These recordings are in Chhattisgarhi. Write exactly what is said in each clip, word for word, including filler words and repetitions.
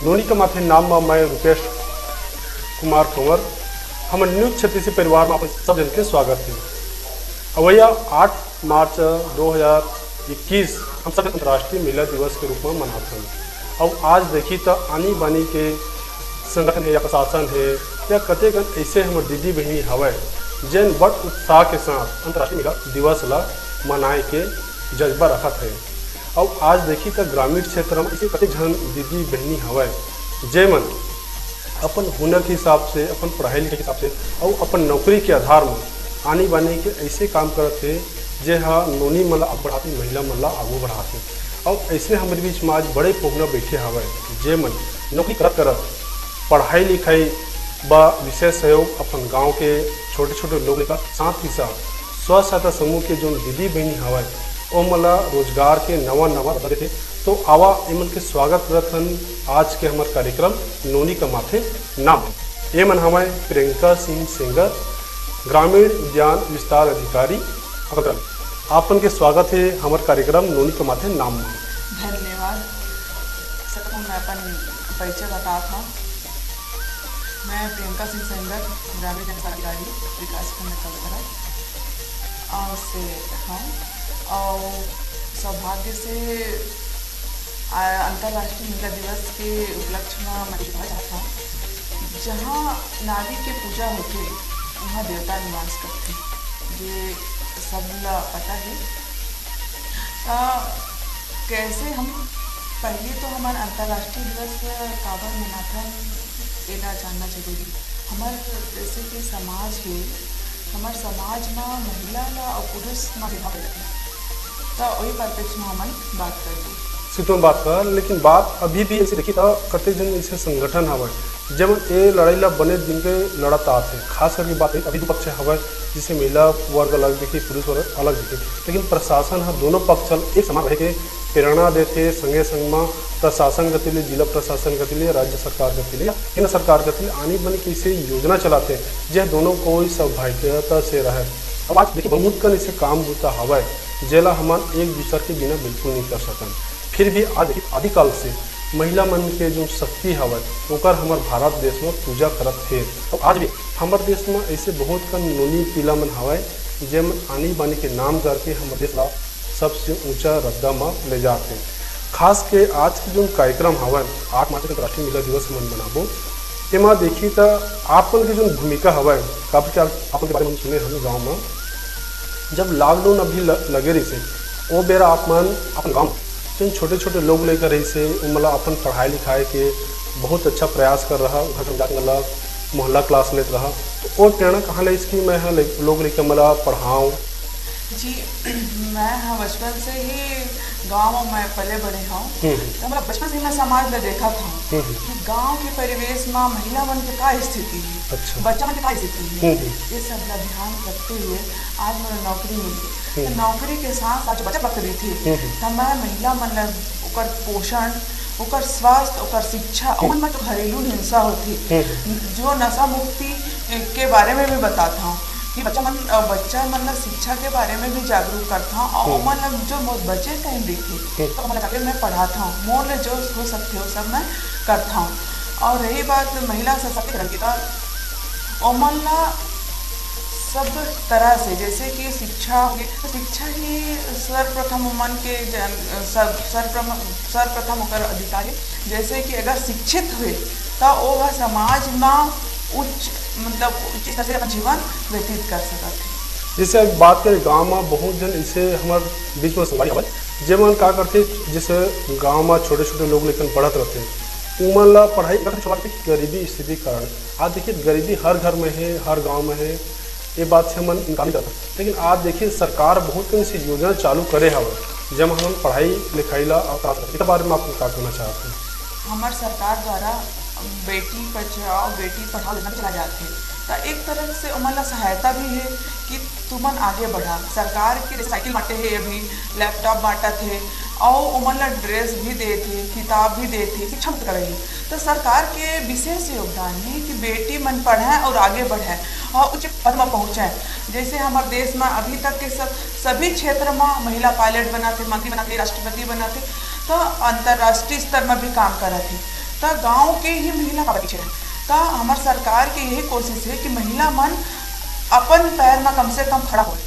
नोनी कमाथे नाम म मैं रूपेश कुमार कंवर, हमर न्यूज छत्तीसी परिवार म अपन सब जन के स्वागत हे। अवैया आठ मार्च दो हज़ार इक्कीस हम सब अंतर्राष्ट्रीय महिला दिवस के रूप म मनाथन। अउ आज देखी त आनी बानी के संगठन हे या प्रशासन हे या कतेकन ऐसे हमर दीदी बहिनी हवय, जेन बड़ उत्साह के साथ अंतर्राष्ट्रीय महिला दिवस ला मनाए के जज्बा रखत हे। अउ आज देखी त ग्रामीण क्षेत्र म ऐसे कतेक झन दीदी बहिनी हवय, जेमन अपन हुनर के हिसाब से, अपन पढ़ाई लिखाई के हिसाब से अउ अपन नौकरी के आधार म आनी बानी के ऐसे काम करत हे, जे ह नोनी मन ला आगू बढ़ाथे, महिला मन ला आगू बढ़ाथे। अउ ऐसने हमर बीच म आज बड़े पहुना बैठे हवय, जेमन नौकरी करत करत पढ़ाई लिखाई बा विशेष सहयोग अपन गांव के छोटे छोटे लोग लेकर, साथ ही साथ स्व सहायता समूह के जो दीदी बहिनी हवय, ओमन ला रोजगार के नवा नवा अवसर देथे। तो आवा एमन के स्वागत करत हन आज के हमर कार्यक्रम नोनी कमाथे नाम। एमन हवय प्रियंका सिंह सेंगर, ग्रामीण उद्यान विस्तार अधिकारी, अगरतला। आपन के स्वागत हे हमर कार्यक्रम नोनी कमाथे नाम म। धन्यवाद। सबको मैं अपन परिचय बतात हूँ। मैं प्रियंका सिंह सेंगर, ग्रामीण विकास अधिकारी, विकासखंड कलतरा, अ, से हूँ। और सौभाग्य से, अ, अंतर्राष्ट्रीय महिला दिवस के उपलक्ष्य में मैं कहना चाहत हूँ, जहाँ नारी के पूजा होथे, वहाँ देवता निवास करथे, ये सब ला पता है। अ, कैसे हम, पहले तो हमारा अंतर्राष्ट्रीय दिवस काबर मनाथन, एला जानना जरूरी। हमर जैसे कि समाज हे, हमर समाज म महिला ला अउ पुरुष म भेदभाव करथे। त ओही परिप्रेक्ष्य म हमन बात करबो। सीधे बात कर, लेकिन बात अभी भी ऐसे देखी त कतेक झन ऐसे संगठन हवय, जेमन ए लड़ाई ला बने दिन के लड़त आत हे। खास करके बात अभी दू पक्ष हवय, जैसे महिला वर्ग अलग दिखी, पुरुष वर्ग अलग दिखी, लेकिन प्रशासन ह दोनों पक्ष ल एक समान रहे के प्रेरणा देथे। संगे संग म प्रशासन गति ले, जिला प्रशासन गति ले, राज्य सरकार गति ले, केंद्र सरकार गति ले आनी बानी कइसे योजना चलाथे, जे दोनों कोई सौभाग्यता से रहे। अब आज देखिए, बहुत कन ऐसे काम बुता हवय, जेला हमन एक दूसर के बिना बिल्कुल नहीं कर सकन। फिर भी आज देखिए, आदिकाल से महिला मन के जो शक्ति हवय, ओकर हमर भारत देश म पूजा करत हे। तो आज भी हमर देश म ऐसे बहुत कन नोनी पीला मन हवय, जेमन आनी बानी के नाम करके हमर देश ला सबसे ऊंचा रद्दा म ले जात हे। खास के आज के जो कार्यक्रम हवय, आठ मार्च के अंतर्राष्ट्रीय महिला दिवस हमन मनाबो, एमा देखी त आप मन के जो भूमिका हवय, काबर कि आप, आप मन के बारे में हम सुने हन गाँव म, जब लॉकडाउन अभी ल-, लगे रहिस हे, ओ बेरा आप मन अपन गाँव म जेन छोटे-छोटे लोग लइका रहिस हे, ओमन ला अपन पढ़ाई लिखाई के बहुत अच्छा प्रयास कर रहा, घर में जाके मतलब मोहल्ला क्लास लेत रहा। तो ओ प्रेरणा कहाँ ले आइस कि मैं ह लइ-, लोग लइका मन ला पढ़ाऊँ? जी, मैं ह बचपन से ही गाँव में पले बड़े हूँ। हम्म, हम्म। तो मतलब बचपन से ही मैं समाज ला देखत हूँ हम्म, हम्म। कि गाँव के परिवेश में महिला मन के का स्थिति है, अच्छा। बच्चा मन के का स्थिति है, हम्म, हम्म। ये सब ला ध्यान रखते हुए आज मोला नौकरी मिल गई। तो हम्म। नौकरी के साथ साथ जो बचत वक्त रहिथे, हम्म, हम्म। तो मैं महिला मन ला ओकर पोषण, ओकर स्वास्थ्य, ओकर शिक्षा, हम्म। ओमन में जो घरेलू हिंसा होथे, हम्म। जो नशा मुक्ति के बारे में भी बताता हूँ कि बच्चा मन, अ, बच्चा मन ला शिक्षा के बारे में भी जागरूक करता हूँ और हम्म। ओमन ला जो मोर बचे टाइम रहिथे, हम्म। तो ओमन ला जाके मैं पढ़ाता हूँ, मोर ले जो हो सकते हो सब मैं करता हूँ। और रही बात महिला सशक्तिकरण की, तो ओमन ला सब तरह से, जैसे कि शिक्षा हो गई, तो शिक्षा ही सर्वप्रथम ओमन के जन-, सर्व-, सर्वप्रथम, सर्वप्रथम ओकर अधिकार है। जैसे कि अगर शिक्षित हुए, तो वो ह समाज में उच्च, मतलब उच्च स्तर से अपन जीवन व्यतीत कर सकत है। जैसे अब बात करें गांव में, बहुत जन इसे हमारे बीच में संगवारी हवय, जेमन का करथे, जैसे गांव में छोटे-छोटे लोग लेकिन पढ़त रहते, उमन ला पढ़ाई करत छोड़ा के गरीबी स्थिति के कारण। आज देखिए, गरीबी हर घर में है, हर गांव में है, ये बात से हमन इनकार नहीं करते। लेकिन आज देखिए, सरकार बहुत कन से योजना चालू करे हवय, जेमा हमन पढ़ाई लिखाई ला आसान करथे। एकर बारे में आप का कहना चाहते हैं? हमार सरकार द्वारा बेटी बचाओ, बेटी पढ़ाओ योजना भी चला जात है। तो एक तरह से ओमन ला सहायता भी है कि तुमन आगे बढ़ा। सरकार के जैसे साइकिल बांटे है, अभी लैपटॉप बांटत है, और ओमन ला ड्रेस भी देत है, किताब भी देत है, शिक्षा मुक्त करे है। तो सरकार के विशेष योगदान है कि बेटी मन पढ़े और आगे बढ़े और उच्च पद में पहुँचे। जैसे हमारे देश में अभी तक के सब, सभी क्षेत्र में महिला पायलट बनाते, मंत्री बनाते, राष्ट्रपति बनाते, तो अंतर्राष्ट्रीय स्तर में भी काम करत है। त गांव के ही महिला काबर पीछे रहे? त हमर सरकार के यही कोशिश हे कि महिला मन अपन पैर म कम से कम खड़ा होए।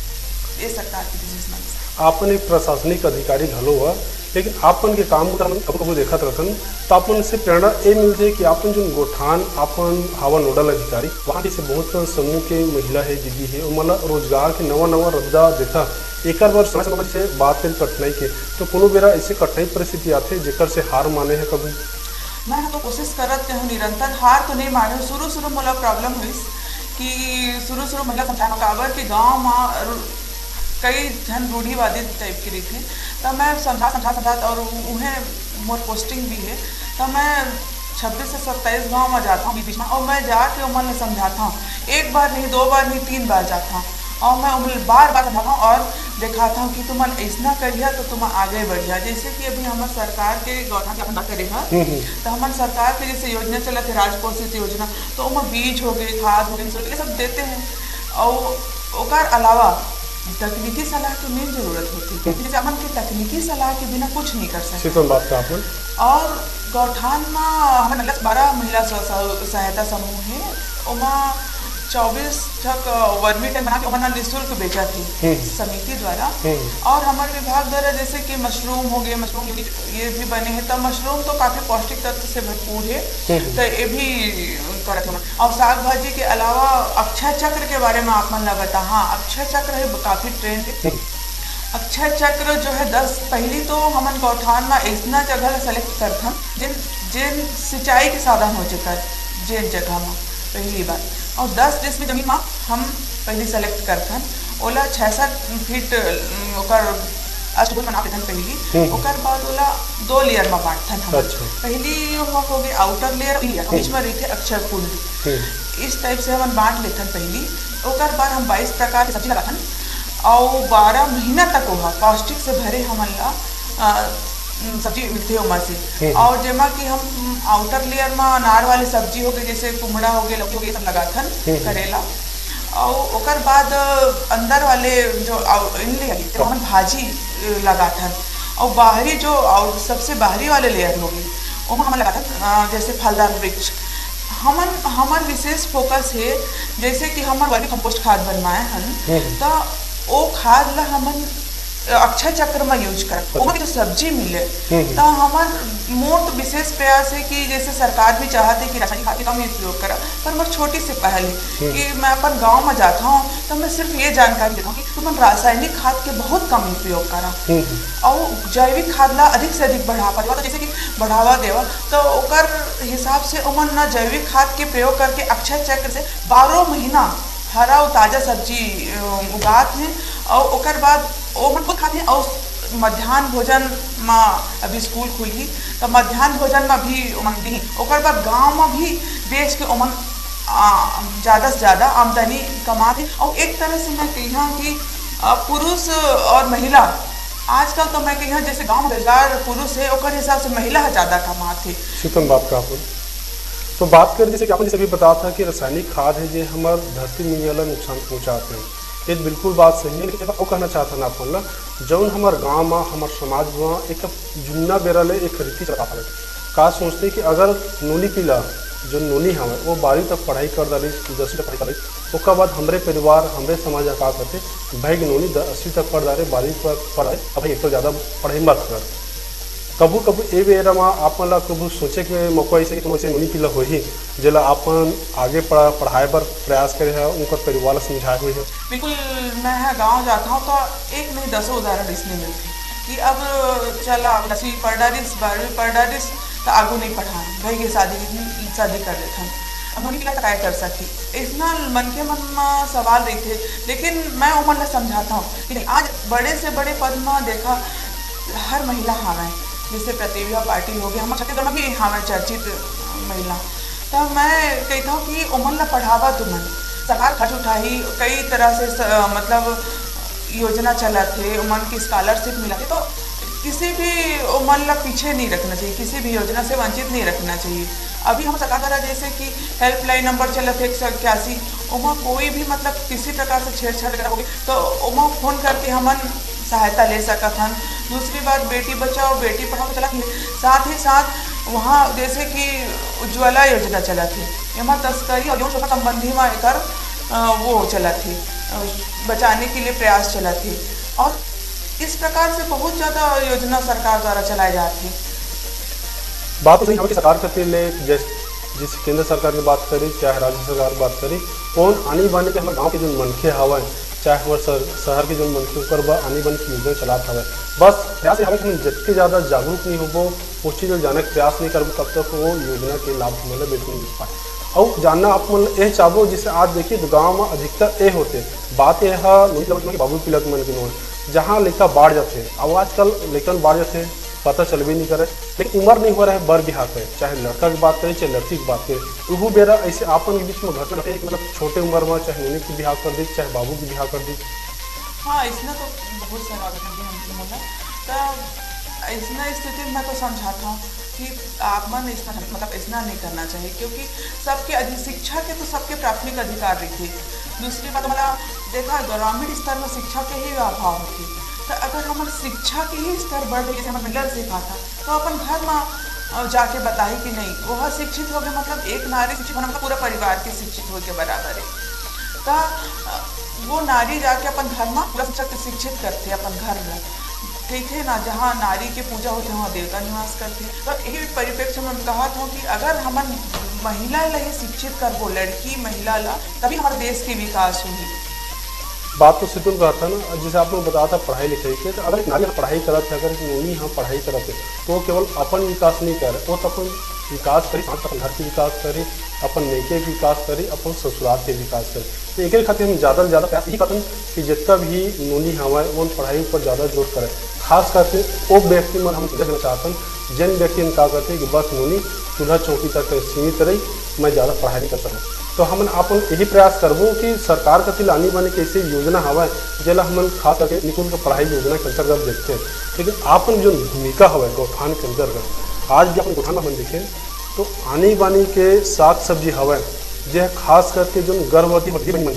ये सरकार के decision हे। आपन एक प्रशासनिक अधिकारी घलो ह, लेकिन आपन के काम बूता हमन कभू-कभू देखत रथन, त आपन से प्रेरणा ए मिलथे कि आपन जोन गोठान, आपन हवा नोडल अधिकारी, वहाँ जैसे बहुत समूह के महिला हे, दीदी हे, ओमन ला रोजगार के नवा-नवा रद्दा देथा। एकर बर समय-समय से बात करी कठिनाई के, तो कोनो बेरा ऐसे कठिनाई परिस्थिति आथे, जेकर से हार माने हे कभू? मैं ह तो कोशिश करत रहूं निरंतर, हार तो नहीं माने। शुरू-शुरू मोला problem होइस कि शुरू-शुरू महिला समझाना काबर कि गांव म रु-, कई झन रूढ़िवादी type के रहिथे, त मैं समझा, समझा, समझा, और उ-, उहें मोर posting भी हे, त मैं छब्बीस से सत्ताईस गांव म जात हूं बीच-बीच म, और मैं जाके ओमन ल समझात हूं, एक बार नहीं, दो बार नहीं, तीन बार जात हूं, और मैं ओमन ल बार-बार समझात हूं और देखात हूं कि तुमन ऐसना करिहा तो तुमन आगे बढ़िहा। जैसे कि अभी हमर सरकार के गौठान के अपन बात करे ह, हम्म, हम्म। त हमर सरकार के जैसे योजना चलत हे, राजपोषित योजना, तो ओमा बीज हो गए, खाद हो गए, ये सब देते हैं। और ओकर अलावा तकनीकी सलाह के main जरूरत होथे, जैसे हमन के तकनीकी सलाह के बिना कुछ नहीं कर सकते। शीतल बात का आपन। और गौठान म हमन दस बारह महिला स्व-, स्व-, सहायता समूह हे, ओमा चौबीस ठक वर्मी टैंक बना के ओमन ह निःशुल्क बेचत हे हम्म। समिति द्वारा। हम्म। और हमर विभाग द्वारा जैसे कि mushroom हो गए, mushroom ये भी बने हे, त mushroom तो काफी पौष्टिक तत्व से भरपूर हे, हम्म। त ये भी करत हे। और साग भाजी के अलावा अक्षय चक्र के बारे में आप मन ला बता, हाँ, अक्षय चक्र हे, काफी trend हे। हम्म। अक्षय चक्र जो है दस, पहली तो हमन गौठान म ऐसना जगह ला select करथन, जेन, जेन सिंचाई के साधन हो जेकर, जेन जगह म, पहली बात। और दस डिसमिल जमीन म हम पहली select करथन, ओला छह सात फीट, अम, ओकर अष्टभुज बना देथन पहली, हम्म। ओकर बाद ओला दो layer म बांटथन हमन। अच्छा। पहली हो, हो गई outer layer, layer, हम्म। बीच म रहिथे अक्षय कुंड। हम्म। इस type से हमन बांट लेथन पहली, ओकर बाद हम बाईस प्रकार के सब्जी लगाथन, अउ बारह महीना तक ओहा पौष्टिक से भरे हमन ला, अ, सब्जी मिलथे ओमा से। हम्म। और जेमा कि हम outer layer म अनार वाले सब्जी हो गए, जैसे कुमड़ा हो गए, लौकी हो गए, ये सब लगाथन, हम्म। करेला। अउ ओकर बाद अंदर वाले जो आउ-, इन layer, तो हमन भाजी, अ, लगाथन। अउ बाहरी जो, और सबसे बाहरी वाले layer हो गए, ओमा हमन लगाथन, अ, जैसे फलदार वृक्ष। हमन, हमर विशेष focus हे, जैसे कि हमन vermi compost खाद बनवाए हन, हम्म। त ओ खाद ला हमन अक्षय चक्र म use करब। अच्छा। ओमा जो सब्जी मिले, हम्म, हम्म। त हमर, मोर तो विशेष प्रयास हे कि जैसे सरकार भी चाहत हे कि रासायनिक खाद के कम उपयोग करब, पर मोर छोटी सी पहल हे हम्म। कि मैं अपन गांव म जात हूं, त मैं सिर्फ ये जानकारी देत हूं कि तुमन रासायनिक खाद के बहुत कम उपयोग करा हम्म, हम्म। अउ जैविक खाद ला अधिक से अधिक बढ़ावा देवा। तो जैसे कि बढ़ावा देवा, तो ओकर हिसाब से ओमन न जैविक खाद के प्रयोग करके अक्षय चक्र से बारह महीना हरा अउ ताजा सब्जी, अ, उगात हे, अउ ओकर बाद ओमन खुद खात हे, अउ मध्यान्ह भोजन म, अभी स्कूल खुलही, त मध्यान्ह भोजन म भी ओमन दिही। ओकर बाद गांव म भी बेच के ओमन, आ, ज्यादा से ज्यादा आमदनी कमात हे। अउ एक तरह से मैं कहिहा कि, अ, पुरुष और महिला, आजकल तो मैं कहिहा जैसे गांव म बेरोजगार पुरुष हे, ओकर हिसाब से महिला ह ज्यादा कमात हे। शीतल बात का अपन तो बात करें, जैसे कि आपन जैसे अभी बतात हव कि रासायनिक खाद हे, जे हमर धरती मइया ला नुकसान पहुंचात हे, ये बिल्कुल बात सही हे। लेकिन एमा अउ कहना चाहत हन आपन ला, जौन हमर गांव म, हमर समाज म एक जुन्ना बेरा ले एक रीति चलत आवत हे। का सोचथे कि अगर नोनी पीला, जो नोनी हवय, वो बारहवीं तक पढ़ाई कर डारिस, दसवीं तक पढ़ाई कर डारिस, ओकर बाद हमरे परिवार, हमरे समाज ह का करथे, भाई के नोनी दसवीं तक पढ़ डारे, बारहवीं तक पढ़ डारे, अब भाई एक तो ज्यादा पढ़ाई मत कर। कभू-कभू ए बेरा म आप मन ला कभू सोचे के मौका अइसे कि कोनो अइसे नोनी पीला होही, जेला आप मन आगे पढ़ा-, पढ़ाए बर प्रयास करे हव, उनकर परिवार ला समझाए होही? बिल्कुल, मैं ह गाँव जात हव, त एक नहीं दसों उदाहरण अइसने मिलथे कि अब चला, अब दसवीं पढ़ डारिस, बारहवीं पढ़ डारिस, त आगू नहीं पढ़ान, भई के शादी, शादी कर देथन। अब नोनी पीला त काय कर सकही? अइसना मनखे मन म सवाल रहिथे, लेकिन मैं ओमन ला समझाथव कि नहीं, आज बड़े से बड़े पद म देखा, हर महिला हावय, जैसे प्रतिभा पाटिल हो गई, हमर छत्तीसगढ़ में भी हावय चर्चित महिला। त मैं कहिथव कि ओमन ला पढ़ावा तुमन, सरकार खर्च उठाही, कई तरह से स-, मतलब योजना चलत हे, ओमन के scholarship मिलत हे, तो किसी भी ओमन ला पीछे नहीं रखना चाहिए, किसी भी योजना से वंचित नहीं रखना चाहिए। अभी हम सरकार द्वारा जैसे कि helpline number चलत हे एक सौ इक्यासी, ओमा कोई भी मतलब किसी प्रकार से छेड़छाड़ वगैरह हो गई, तो ओमा phone करके हमन सहायता ले सकत हन। दूसरी बात, बेटी बचाओ, बेटी पढ़ाओ तो चला, साथ ही साथ वहाँ जैसे कि उज्ज्वला योजना चलत हे, एमा तस्करी और यौन शोषण संबंधी म एकर, अ, वो चलत हे, अ, बचाने के लिए प्रयास चलत हे और इस प्रकार से बहुत ज्यादा योजना सरकार द्वारा चलाए जात हे। बात तो सही हवे कि सरकार कति ले जैस-, जैसे केंद्र सरकार की बात करी, चाहे राज्य सरकार की बात करी, कौन आनी बानी के हमर गाँव के जोन मनखे हवय, चाहे हमर शहर, शहर के जोन मनखे, ओकर बर आनी बानी की योजना चलात हवय। बस प्रयास ये हवे कि हम जतके ज्यादा जागरूक नहीं होबो, उस चीज ल जाने के प्रयास नहीं करबो, तब तक वो योजना के लाभ हमन ल बिल्कुल नहीं मिल पाए। अउ जानना आप मन ल एह चाहबो, जैसे आज देखिए तो गाँव म अधिकतर ए होथे, बात ये ह नोनी लमन के बाबू पिला के मन के नोन, जहाँ लइका बाढ़ जाथे, अउ आजकल लइकन बाढ़ जाथे, पता चलबे नहीं करे, लेकिन उम्र नहीं हो रहा है बर बिहाव के, चाहे लड़का की बात करें, चाहे लड़की की बात करें, उहू बेरा ऐसे आप मन के बीच में घटना घटे, मतलब छोटे उम्र में चाहे नोनी की बिहाव कर दी, चाहे बाबू की बिहाव कर दी। हाँ, इसमें तो बहुत सारा घटना भी हमको मिला। तो ऐसना स्थिति में मैं तो समझाता हूँ कि आप मन ऐसना, मतलब ऐसना नहीं करना चाहिए, क्योंकि सबके अधि-, शिक्षा के तो सबके प्राथमिक अधिकार रहिथे। दूसरी बात, हमारा देखा, ग्रामीण स्तर में शिक्षा के ही अभाव होथे। तो अगर हमर शिक्षा के ही स्तर बढ़ रही, जैसे हमर महिला सिखाता, तो अपन घर में, अ, जाके बताही कि नहीं, वो शिक्षित हो गए, मतलब एक नारी शिक्षित होना मतलब पूरा परिवार के शिक्षित होए के बराबर है। तो, अ, वो नारी जाके अपन घर में पूरा शिक्षक के शिक्षित करथे अपन घर में। कहिथे ना, जहाँ नारी के पूजा होथे, वहाँ देवता निवास करथे। तो यही परिप्रेक्ष्य में हम कहत हूँ कि अगर हमन महिला ला ही शिक्षित करबो, लड़की महिला ला, तभी हमारे देश के विकास होही। बात तो सितुल कहत हे ना, जैसे आप लोग बतावत हे पढ़ाई लिखाई के, तो अगर एक नारी ह पढ़ाई करत हे, अगर एक नोनी ह पढ़ाई करत हे, तो वो केवल अपन विकास नहीं करे, वो तो अपन विकास करी, साथ अपन घर के विकास करी, अपन नइके के विकास करी, अपन ससुराल के विकास करी। तो एकरे खातिर हम ज्यादा से ज्यादा प्रयास यही करथन कि जितना भी नोनी हवय, वो पढ़ाई ऊपर ज्यादा जोर करे। खास करके वो व्यक्ति मन हम देना चाहतन, जिन व्यक्ति मन का करथे कि बस नोनी चूल्हा चौकी तक सीमित रही, मैं ज्यादा पढ़ाई नहीं कर सकूँ। तो हमन अपन यही प्रयास करबो कि सरकार कति ले आनी बानी के ऐसे योजना हवय, जेला हमन खास करके निःशुल्क पढ़ाई योजना के अंतर्गत देखते हैं। लेकिन आपन जो भूमिका हवय गौठान के अंतर्गत, आज भी अपन गौठान में हमन देखें तो आनी बानी के साग सब्जी हवय, जे खास करके जो गर्भवती होती बहन मन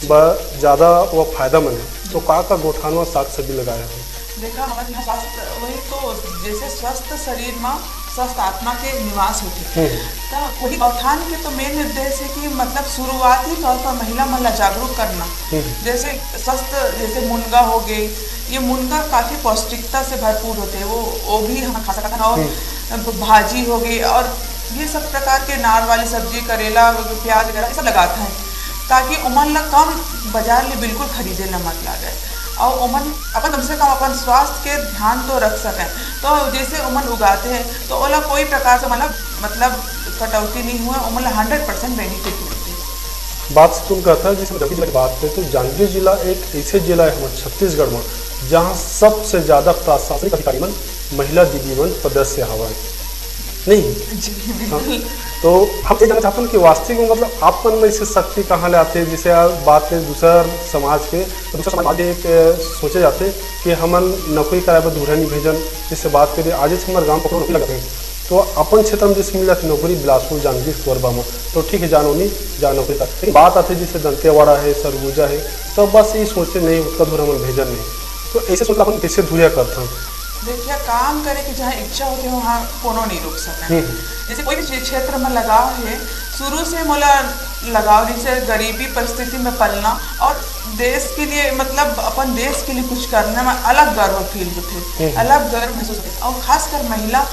बर ज्यादा वो फायदा मन है। तो का का गौठान में साग सब्जी लगाए हवय? देखा, हमारे यहाँ स्वास्थ्य, वही तो, जैसे स्वस्थ शरीर में स्वस्थ आत्मा के निवास होथे। हम्म। तो वही गौठान के तो मेन उद्देश्य है कि मतलब शुरुआती तौर पर महिला मन ला जागरूक करना। हम्म। जैसे स्वस्थ, जैसे मुनगा हो गई, ये मुनगा काफी पौष्टिकता से भरपूर होते हैं, वो, वो भी हम खा सकते हैं। और हम्म। भाजी हो गई और ये सब प्रकार के नार वाली सब्जी, करेला, प्याज वगैरह ये सब लगाते हैं, ताकि ओमन ला कम बाजार ले बिल्कुल खरीदे ला मत लागे। और ओमन अपन, कम से कम अपन स्वास्थ्य के ध्यान तो रख सकें। तो जैसे ओमन उगाते हैं, तो ओला कोई प्रकार से, मतलब, मतलब, कटौती नहीं हुए, ओमन ला हंड्रेड परसेंट बेनिफिट मिलते हैं। बात से तुम कहता है, जैसे जांजगीर जिला की बात करें, तो जांजगीर जिला एक ऐसे जिला है हमारे छत्तीसगढ़ में, जहाँ सबसे ज्यादा प्रशासनिक अधिकारी मन महिला दीदी मन पदस्थ हवा है, नहीं? जी, हाँ। बिल्कुल। तो हम ये जानना चाहते हैं कि वास्तविक में, मतलब, आप मन में इसे शक्ति कहाँ ले आते हैं? जैसे आप बात करें दूसरा समाज के, तो दूसरा समाज एक, अ, सोचे जाते हैं कि हमन नौकरी कराए बर दूर नहीं भेजन। जैसे बात करें, आज हमारे गांव पकड़ो नौकरी लगा हैं, तो अपन क्षेत्र में जैसे मिल जाती नौकरी बिलासपुर, जांजगीर, कोरबा में, तो ठीक है, जानो नहीं, जानो नौकरी कर। लेकिन बात आती है जैसे दंतेवाड़ा है, सरगुजा है, तो बस ये सोचे नहीं, उतना दूर हमन भेजन नहीं। तो ऐसे सोच अपन कैसे दूरिया करथन? देखिए, काम करे के जहाँ इच्छा होती है, वहाँ कोनो नहीं रोक सकता। हम्म। जैसे कोई भी क्षे-, क्षेत्र में लगाव है, शुरू से मोला लगाव, जैसे गरीबी परिस्थिति में पलना और देश के लिए, मतलब, अपन देश के लिए कुछ करने में अलग गर्व फील होते, हम्म। अलग गर्व महसूस होते। और खासकर महिला,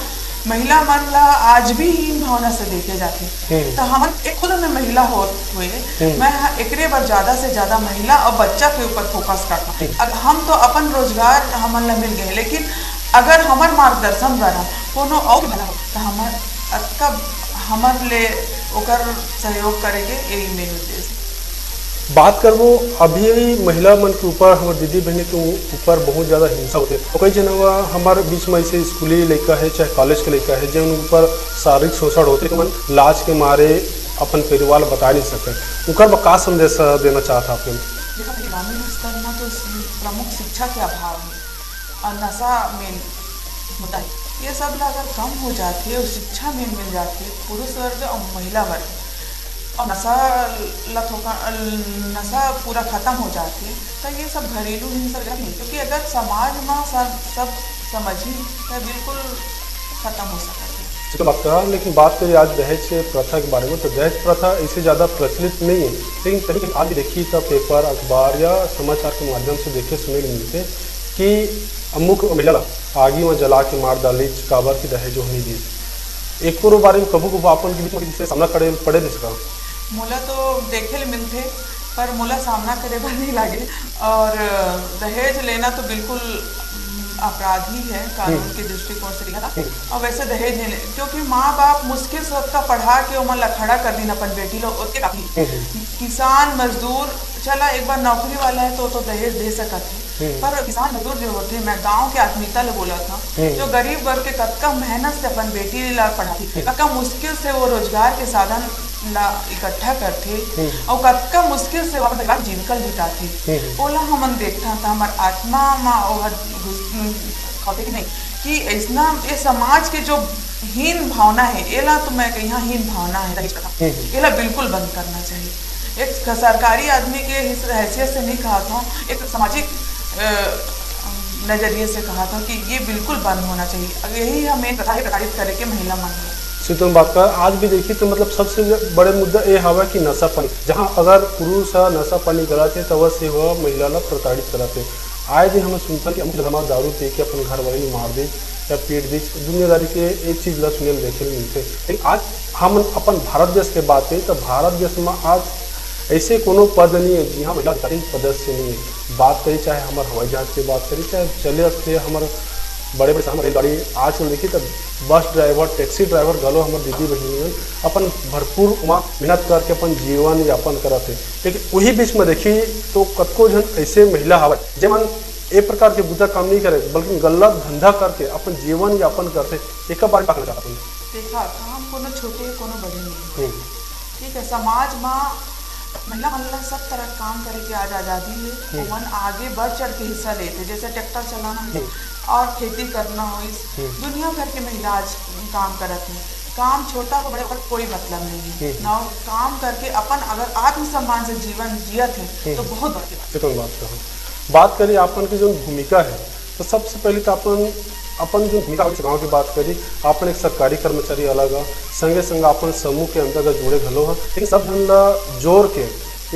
महिला मन ला आज भी हीन भावना से देखे जाते। हम्म। तो हमन एक खुद में महिला होत हुए, हम्म। मैं ह-, एकरे बर ज्यादा से ज्यादा महिला और बच्चा के ऊपर फोकस करता। हम्म। अब हम तो अपन रोजगार हमन ला मिल गए, लेकिन अगर हमर मार्गदर्शन द्वारा कोनो और भला हो, तो हमर अतका हमर ले ओकर सहयोग करे के यही मेन उद्देश्य। बात करबो, अभी महिला मन के ऊपर, हमर दीदी बहनी के ऊपर बहुत ज्यादा हिंसा होथे। तो कई झन हवा हमर बीच में ऐसे स्कूली लइका है, चाहे कॉलेज के लइका है, जे उन ऊपर शारीरिक शोषण होथे, तो मन लाज के मारे अपन परिवार ला बता नहीं सकते। उनकर बर का संदेश देना चाहत आप लोग? देखो, ग्रामीण स्तर में तो प्रमुख शिक्षा के अभाव है और नशा मेन होता है। ये सब ला अगर कम हो जाते और शिक्षा मेन मिल जाते पुरुष वर्ग और महिला वर्ग, और नशा ला थोका, नशा पूरा खत्म हो जाते, तो ये सब घरेलू हिंसा वगैरह नहीं, क्योंकि अगर समाज में सब, सब समझी, तो बिल्कुल खत्म हो सकता है। तो बात कहा, लेकिन बात करिए आज दहेज के प्रथा के बारे में, तो दहेज प्रथा ऐसे ज़्यादा प्रचलित नहीं है, लेकिन कहीं कहीं आज भी देखी तो पेपर, अखबार या समाचार के माध्यम से देखे सुने ले मिलते कि अमुक महिला ला आगी में जला के मार डाली, काबर की दहेज वो नहीं दी। एक बारे में कभू कभू अपन के बीच में किसी से सामना करे पड़े नहीं सका। मोला तो देखे ले मिलथे, पर मोला सामना करे बर नहीं लागे। और दहेज लेना तो बिल्कुल, उम, अपराध ही है कानून हम्म। के दृष्टिकोण से देखा था। हम्म। और वैसे दहेज नहीं ले, क्योंकि माँ बाप मुश्किल से ओतका पढ़ा के ओमन ला खड़ा कर दिन अपन बेटी ला, ओतके काफी। हम्म। किसान, मजदूर, चला एक बार नौकरी वाला है तो, तो दहेज दे सकत है। हम्म। पर किसान मजदूर जो होथे, मैं गांव के आत्मीयता ले बोलत हंव, हम्म। जो गरीब वर्ग के कतका मेहनत से अपन बेटी ला पढ़ाथे, हम्म। कतका मुश्किल से वो रोजगार के साधन ला इकट्ठा करथे, हम्म। अउ कतका मुश्किल से वो अपन परिवार के जीविका ल जुटाथे, हम्म। ओला हमन देखथन त हमर आत्मा म ओहर घुस-, होथे कि नहीं, कि अइसना ये समाज के जो हीन भावना है, एला तो मैं कहिया हीन भावना है, हम्म। एला बिल्कुल बंद करना चाहिए। एक सरकारी आदमी के हिस-, हैसियत से नहीं कहत हंव, एक सामाजिक, अ, नजरिए से कहत हंव कि ये बिल्कुल बंद होना चाहिए। अब यही हमें प्रथा है प्रताड़ित करे के महिला मन ला। सीतोन बात कर, आज भी देखी तो मतलब सबसे बड़े मुद्दा ये हवा कि नशा पानी, जहाँ अगर पुरुष ह नशा पानी करत हे, तो अवश्य वह महिला ला प्रताड़ित करत हे। आए दिन हम सुनथन कि अमुक जगह म दारू पी के अपन घरवाली ला मार दे या पीट दे, दुनियादारी के एक चीज ला सुने ले देखे ले मिलथे। लेकिन आज हम अपन भारत देश के बात करी, तो भारत देश में आज ऐसे कोनो पद नहीं है, जिहाँ महिला अधिकारी पद से नहीं है। बात करी, चाहे हमारे हवाई जहाज की बात करी, चाहे चले थे हमारे बड़े बड़े शहर में रेलगाड़ी, आजकल देखी तो बस ड्राइवर, टैक्सी ड्राइवर घलो हमारे दीदी बहिनी मन अपन भरपूर उमा मेहनत करके अपन जीवन यापन करत हे। लेकिन वही बीच में देखी तो कतको झन ऐसे महिला हवय, जेमन ए प्रकार के बुरा काम नहीं करे, बल्कि गलत धंधा करके अपन जीवन यापन करथे। एकर बारे में का कहना चाहत हन? देखा, काम कोनो छोटे, कोनो बड़े नहीं है। हम्म। ठीक है, समाज में महिला मन ला सब तरह के काम करे के आज आजादी है। हम्म। ओमन आगे बढ़ चढ़ के हिस्सा लेथे, जैसे ट्रैक्टर चलाना हो हम्म। और खेती करना हो, इस हम्म। दुनिया भर के महिला आज काम करत है। काम छोटा हो बड़े, ओकर कोई मतलब नहीं है। हम्म। ना, काम करके अपन अगर आत्मसम्मान से जीवन जियत है, तो हम्म। बहुत बड़ी बात। ये तो बात कहो। बात करी आपन की जो भूमिका है, तो सबसे पहले तो अपन, अपन जो भूमिका हो, गाँव की बात करी, अपन एक सरकारी कर्मचारी अलग है, संगे संग अपन समूह के अंतर्गत जुड़े घलो है, लेकिन सब झन ला जोड़ के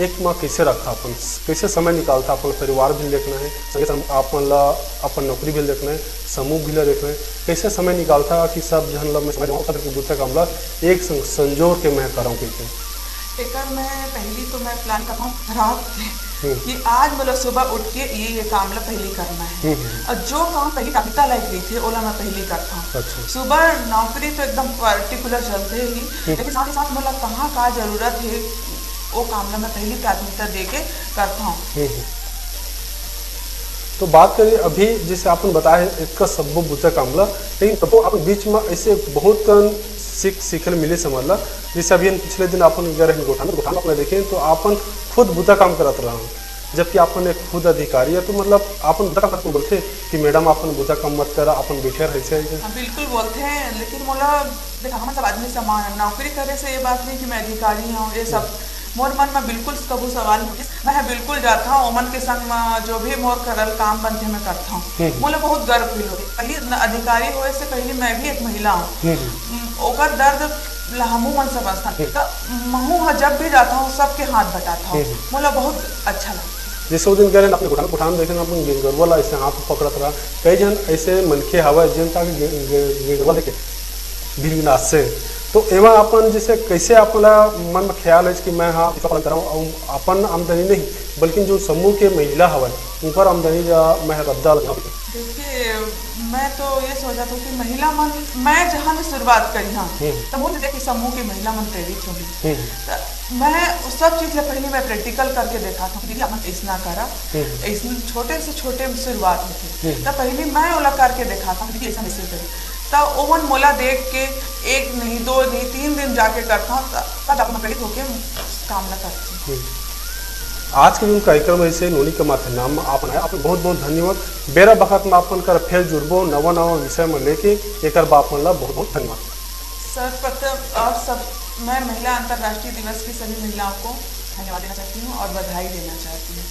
एक मा कैसे रखता अपन, कैसे समय निकालता, अपन परिवार भी देखना है, संगे संग अपन ला अपन नौकरी भी देखना है, समूह भी ला देखना है, कैसे समय निकालता कि सब झन ला मैं समझ पाऊँ, सब के बुता काम ला एक संग संजोर के मैं करऊँ कहिके? एकर मैं पहली तो मैं प्लान करता हूँ रात के हम्म। कि आज मोला सुबह उठ के ये, ये काम ला पहली करना है। हम्म, हम्म। और जो काम पहली प्राथमिकता लायक रहिथे, ओला मैं पहली करता हूँ। अच्छा। सुबह नौकरी तो एकदम पर्टिकुलर चलथे ही, हम्म। लेकिन साथ ही साथ मोला कहाँ का जरूरत है, वो काम ला मैं पहली प्राथमिकता दे के करता हूँ। हम्म, हम्म। तो बात करी अभी, जैसे आपन बताए हे, एतका सब्बो बुता काम ला, लेकिन तबो अपन बीच में ऐसे बहुत कन सीख, सीखे ले मिले समझ ला। जैसे अभी हम पिछले दिन अपन गए रहेन गोठान, गोठान अपना देखे तो अपन खुद बुता काम करत रहा, जबकि अपन एक खुद अधिकारी है, तो मतलब अपन बुता काम करत बोलथे कि मैडम, अपन बुता काम मत करा, अपन बैठे रहे से। हाँ, बिल्कुल बोलथे, लेकिन मोला देखा, हमन सब आदमी समान है। नौकरी करे से ये बात नहीं कि मैं अधिकारी हूँ, ये सब हम्म। मोर मन में बिल्कुल कभू सवाल नहीं उठिस। मैं बिल्कुल जाता हूँ, ओमन के संग में जो भी मोर करल काम बनथे, मैं करता हूँ। हम्म। मोला बहुत गर्व फील होथे। पहली न-, अधिकारी होए से पहले मैं भी एक महिला हूँ। हम्म। उम, ओकर दर्द ला हमू मन समझथन। हम्म। त महू ह जब भी जाता हूँ, सबके हाथ बटाता हूँ। हम्म। मोला बहुत अच्छा लगता है। जैसे वो दिन कह रहे हैं, अपने गोठान, गोठान देखे ना, अपन गेंगरवा ला ऐसे हाथ पकड़त रहा। कई जन ऐसे मनखे हवा, जिन तक गे-, गे-, गेंगरवा देखे भिंगनासे। तो एमा अपन जैसे कैसे अपन ला मन में ख्याल है कि मैं हाँ, इसका पालन कराऊँ, और अपन आमदनी नहीं, बल्कि जो समूह के महिला हवय, उनकर आमदनी ला मैं रद्दा लगाऊँ। देखिए, मैं तो ये सोचत हूँ कि महिला मन, मैं जहाँ ले शुरुआत करी, हाँ, हम्म। तो मुझे देख के समूह के महिला मन प्रेरित होंगी। हम्म। तो मैं उस सब चीज ला पहले मैं प्रैक्टिकल करके देखा था कि दीदी, अपन ऐसना करा, हम्म। ऐसन छोटे से छोटे शुरुआत होथे। हम्म। त पहले मैं ओला करके देखा था, दीदी, ऐसा ऐसे करी। त ओमन मोला देख के एक नहीं, दो नहीं, तीन दिन जाके करता, त-, तब अपन प्रेरित होके काम ला करती। हम्म। आज के जो कार्यक्रम है, इसे नोनी के माथे नाम आप बनाए, आपको बहुत बहुत धन्यवाद। बेरा बखत में अपन कर फेर जुड़बो, नवा नवा विषय में लेके, एकर बाप मन ला बहुत बहुत धन्यवाद। सर्वप्रथम और सब, मैं महिला अंतर्राष्ट्रीय दिवस की सभी महिलाओं को धन्यवाद देना चाहती हूँ और बधाई देना चाहती हूँ।